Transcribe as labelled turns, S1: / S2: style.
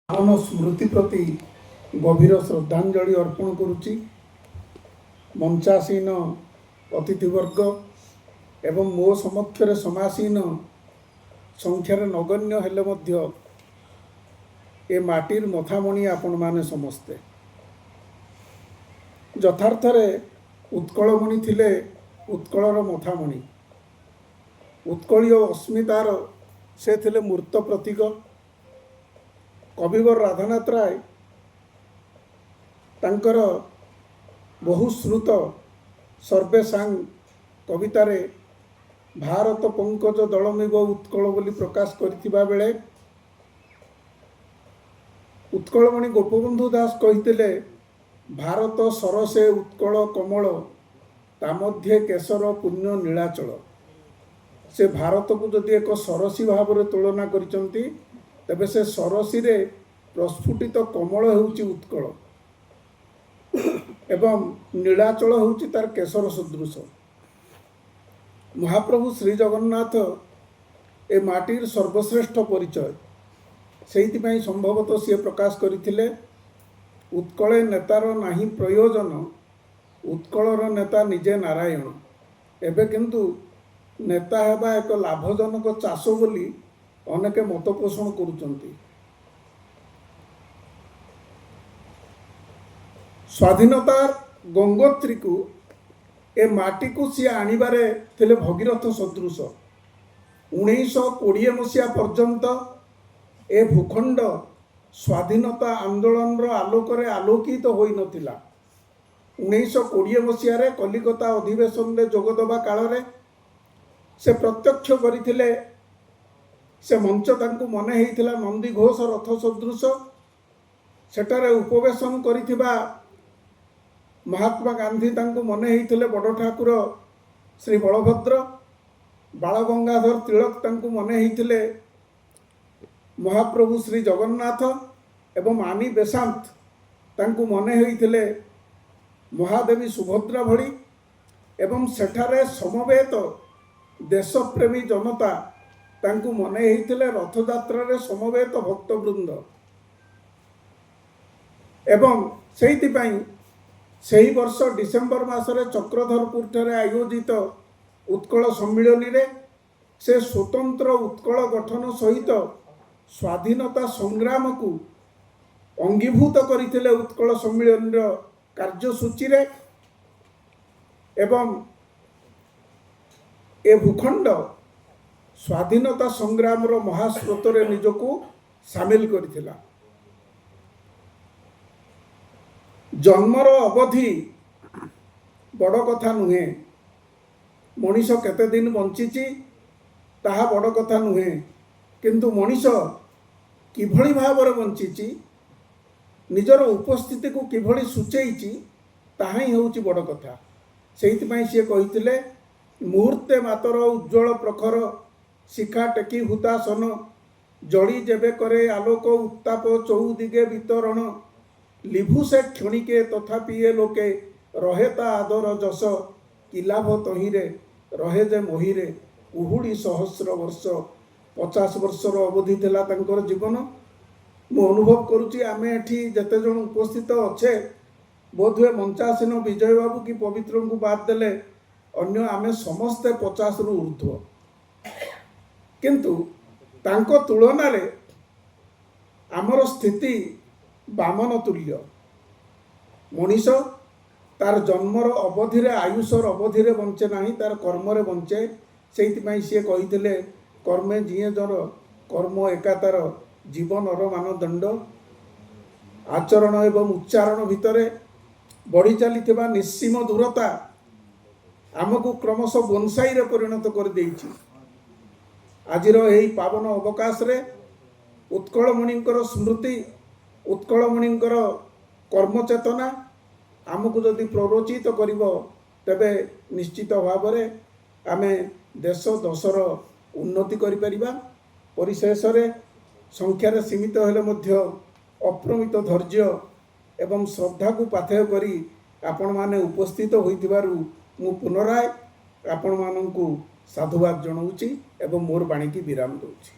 S1: ପାବନ ସ୍ମୃତି ପ୍ରତି ଗଭୀର ଶ୍ରଦ୍ଧାଞ୍ଜଳି ଅର୍ପଣ କରୁଛି। ମଞ୍ଚାସୀନ ଅତିଥିବର୍ଗ ଏବଂ ମୋ ସମକ୍ଷରେ ସମାସୀନ ସଂଖ୍ୟାରେ ନଗଣ୍ୟ ହେଲେ ମଧ୍ୟ ଏ ମାଟିର ମଥାମଣି ଆପଣମାନେ ସମସ୍ତେ। ଯଥାର୍ଥରେ ଉତ୍କଳମଣି ଥିଲେ ଉତ୍କଳର ମଥାମଣି। ଉତ୍କଳୀୟ ଅସ୍ମିତାର ସେ ଥିଲେ ମୂର୍ତ୍ତ ପ୍ରତୀକ। କବିବର ରାଧାନାଥ ରାୟ ତାଙ୍କର ବହୁଶ୍ରୁତ ସର୍ବେସାଂ କବିତାରେ ଭାରତ ପଙ୍କଜ ଦଳମିବ ଉତ୍କଳ ବୋଲି ପ୍ରକାଶ କରିଥିବା ବେଳେ ଉତ୍କଳମଣି ଗୋପବନ୍ଧୁ ଦାସ କହିଥିଲେ, ଭାରତ ସରସେ ଉତ୍କଳ କମଳ, ତା ମଧ୍ୟେ କେଶର ପୁଣ୍ୟ ନୀଳାଚଳ। ସେ ଭାରତକୁ ଯଦି ଏକ ସରସୀ ଭାବରେ ତୁଳନା କରିଛନ୍ତି, ତେବେ ସେ ସରସୀରେ ପ୍ରସ୍ଫୁଟିତ କମଳ ହେଉଛି ଉତ୍କଳ ଏବଂ ନୀଳାଚଳ ହେଉଛି ତାର କେଶର ସଦୃଶ। ମହାପ୍ରଭୁ ଶ୍ରୀ ଜଗନ୍ନାଥ ଏ ମାଟିର ସର୍ବଶ୍ରେଷ୍ଠ ପରିଚୟ। ସେଇଥିପାଇଁ ସମ୍ଭବତଃ ସିଏ ପ୍ରକାଶ କରିଥିଲେ, ଉତ୍କଳେ ନେତାର ନାହିଁ ପ୍ରୟୋଜନ, ଉତ୍କଳର ନେତା ନିଜେ ନାରାୟଣ। ଏବେ କିନ୍ତୁ ନେତା ହେବା ଏକ ଲାଭଜନକ ଚାଷ ବୋଲି ଅନେକେ ମତ ପୋଷଣ କରୁଛନ୍ତି। ସ୍ୱାଧୀନତାର ଗଙ୍ଗୋତ୍ରୀକୁ ଏ ମାଟିକୁ ସିଏ ଆଣିବାରେ ଥିଲେ ଭଗୀରଥ ସଦୃଶ। 1920 ମସିହା ପର୍ଯ୍ୟନ୍ତ ଏ ଭୂଖଣ୍ଡ ସ୍ୱାଧୀନତା ଆନ୍ଦୋଳନର ଆଲୋକରେ ଆଲୋକିତ ହୋଇନଥିଲା। 1920 ମସିହାରେ କଲିକତା ଅଧିବେଶନରେ ଯୋଗଦେବା କାଳରେ ସେ ପ୍ରତ୍ୟକ୍ଷ କରିଥିଲେ, ସେ ମଞ୍ଚ ତାଙ୍କୁ ମନେ ହେଇଥିଲା ନନ୍ଦିଘୋଷ ରଥ ସଦୃଶ। ସେଠାରେ ଉପବେଶନ କରିଥିବା ମହାତ୍ମା ଗାନ୍ଧୀ ତାଙ୍କୁ ମନେ ହେଇଥିଲେ ବଡ଼ ଠାକୁର ଶ୍ରୀ ବଳଭଦ୍ର। ବାଳଗଙ୍ଗାଧର ତିଳକ ତାଙ୍କୁ ମନେ ହେଇଥିଲେ ମହାପ୍ରଭୁ ଶ୍ରୀ ଜଗନ୍ନାଥ ଏବଂ ଆନି ବେସାନ୍ତ ତାଙ୍କୁ ମନେ ହେଇଥିଲେ ମହାଦେବୀ ସୁଭଦ୍ରା ଭଳି ଏବଂ ସେଠାରେ ସମବେତ ଦେଶପ୍ରେମୀ ଜନତା ତାଙ୍କୁ ମନେ ହେଇଥିଲେ ରଥଯାତ୍ରାରେ ସମବେତ ଭକ୍ତବୃନ୍ଦ। ଏବଂ ସେଇଥିପାଇଁ ସେହି ବର୍ଷ ଡିସେମ୍ବର ମାସରେ ଚକ୍ରଧରପୁରଠାରେ ଆୟୋଜିତ ଉତ୍କଳ ସମ୍ମିଳନୀରେ ସେ ସ୍ୱତନ୍ତ୍ର ଉତ୍କଳ ଗଠନ ସହିତ ସ୍ୱାଧୀନତା ସଂଗ୍ରାମକୁ ଅଙ୍ଗୀଭୂତ କରିଥିଲେ ଉତ୍କଳ ସମ୍ମିଳନୀର କାର୍ଯ୍ୟସୂଚୀରେ। ଏବଂ ଏ ଭୂଖଣ୍ଡ ସ୍ୱାଧୀନତା ସଂଗ୍ରାମର ମହାସ୍ରୋତରେ ନିଜକୁ ସାମିଲ କରିଥିଲା। ଜନ୍ମର ଅବଧି ବଡ଼ କଥା ନୁହେଁ, ମଣିଷ କେତେ ଦିନ ବଞ୍ଚିଛି ତାହା ବଡ଼ କଥା ନୁହେଁ, କିନ୍ତୁ ମଣିଷ କିଭଳି ଭାବରେ ବଞ୍ଚିଛି, ନିଜର ଉପସ୍ଥିତିକୁ କିଭଳି ସୂଚେଇଛି, ତାହା ହିଁ ହେଉଛି ବଡ଼ କଥା। ସେଇଥିପାଇଁ ସିଏ କହିଥିଲେ, ମୁହୂର୍ତ୍ତେ ମାତର ଉଜ୍ଜ୍ୱଳ ପ୍ରଖର ଶିଖା ଟେକି ହୁତାସନ ଜଳି ଯେବେ କରେ ଆଲୋକ ଉତ୍ତାପ ଚଉଦିଗେ ବିତରଣ, ଲିଭୁ ସେ କ୍ଷଣିକେ ତଥାପି ଏ ଲୋକେ ରହେ ତା ଆଦର ଯଶ, କି ଲାଭ ତହିଁରେ ରହେ ଯେ ମହିରେ କୁହୁଡ଼ି ସହସ୍ର ବର୍ଷ। 50 ବର୍ଷର ଅବଧି ଥିଲା ତାଙ୍କର ଜୀବନ। ମୁଁ ଅନୁଭବ କରୁଛି, ଆମେ ଏଠି ଯେତେ ଜଣ ଉପସ୍ଥିତ ଅଛେ, ବୋଧହୁଏ ମଞ୍ଚାସୀନ ବିଜୟ ବାବୁ କି ପବିତ୍ରଙ୍କୁ ବାଦ ଦେଲେ ଅନ୍ୟ ଆମେ ସମସ୍ତେ 50ରୁ ଉର୍ଦ୍ଧ୍ୱ। କିନ୍ତୁ ତାଙ୍କ ତୁଳନାରେ ଆମର ସ୍ଥିତି ବାମନ ତୁଲ୍ୟ। ମଣିଷ ତାର ଜନ୍ମର ଅବଧିରେ, ଆୟୁଷର ଅବଧିରେ ବଞ୍ଚେ ନାହିଁ, ତାର କର୍ମରେ ବଞ୍ଚେ। ସେଇଥିପାଇଁ ସିଏ କହିଥିଲେ, କର୍ମେ ଯିଏ ଜର କର୍ମ ଏକା ତାର ଜୀବନର ମାନଦଣ୍ଡ। ଆଚରଣ ଏବଂ ଉଚ୍ଚାରଣ ଭିତରେ ବଢ଼ି ଚାଲିଥିବା ନିଃସୀମ ଦୂରତା ଆମକୁ କ୍ରମଶଃ ବୋନସାଇରେ ପରିଣତ କରିଦେଇଛି। ଆଜିର ଏହି ପାବନ ଅବକାଶରେ ଉତ୍କଳମଣିଙ୍କର ସ୍ମୃତି, ଉତ୍କଳମଣିଙ୍କର କର୍ମଚେତନା ଆମକୁ ଯଦି ପ୍ରରୋଚିତ କରିବ, ତେବେ ନିଶ୍ଚିତ ଭାବରେ ଆମେ ଦେଶ ଦଶର ଉନ୍ନତି କରିପାରିବା। ପରିଶେଷରେ ସଂଖ୍ୟାରେ ସୀମିତ ହେଲେ ମଧ୍ୟ ଅପ୍ରମିତ ଧୈର୍ଯ୍ୟ ଏବଂ ଶ୍ରଦ୍ଧାକୁ ପାଥେୟ କରି ଆପଣମାନେ ଉପସ୍ଥିତ ହୋଇଥିବାରୁ ମୁଁ ପୁନରାୟ ଆପଣମାନଙ୍କୁ ସାଧୁବାଦ ଜଣାଉଛି ଏବଂ ମୋର ବାଣୀକି ବିରାମ ଦେଉଛି।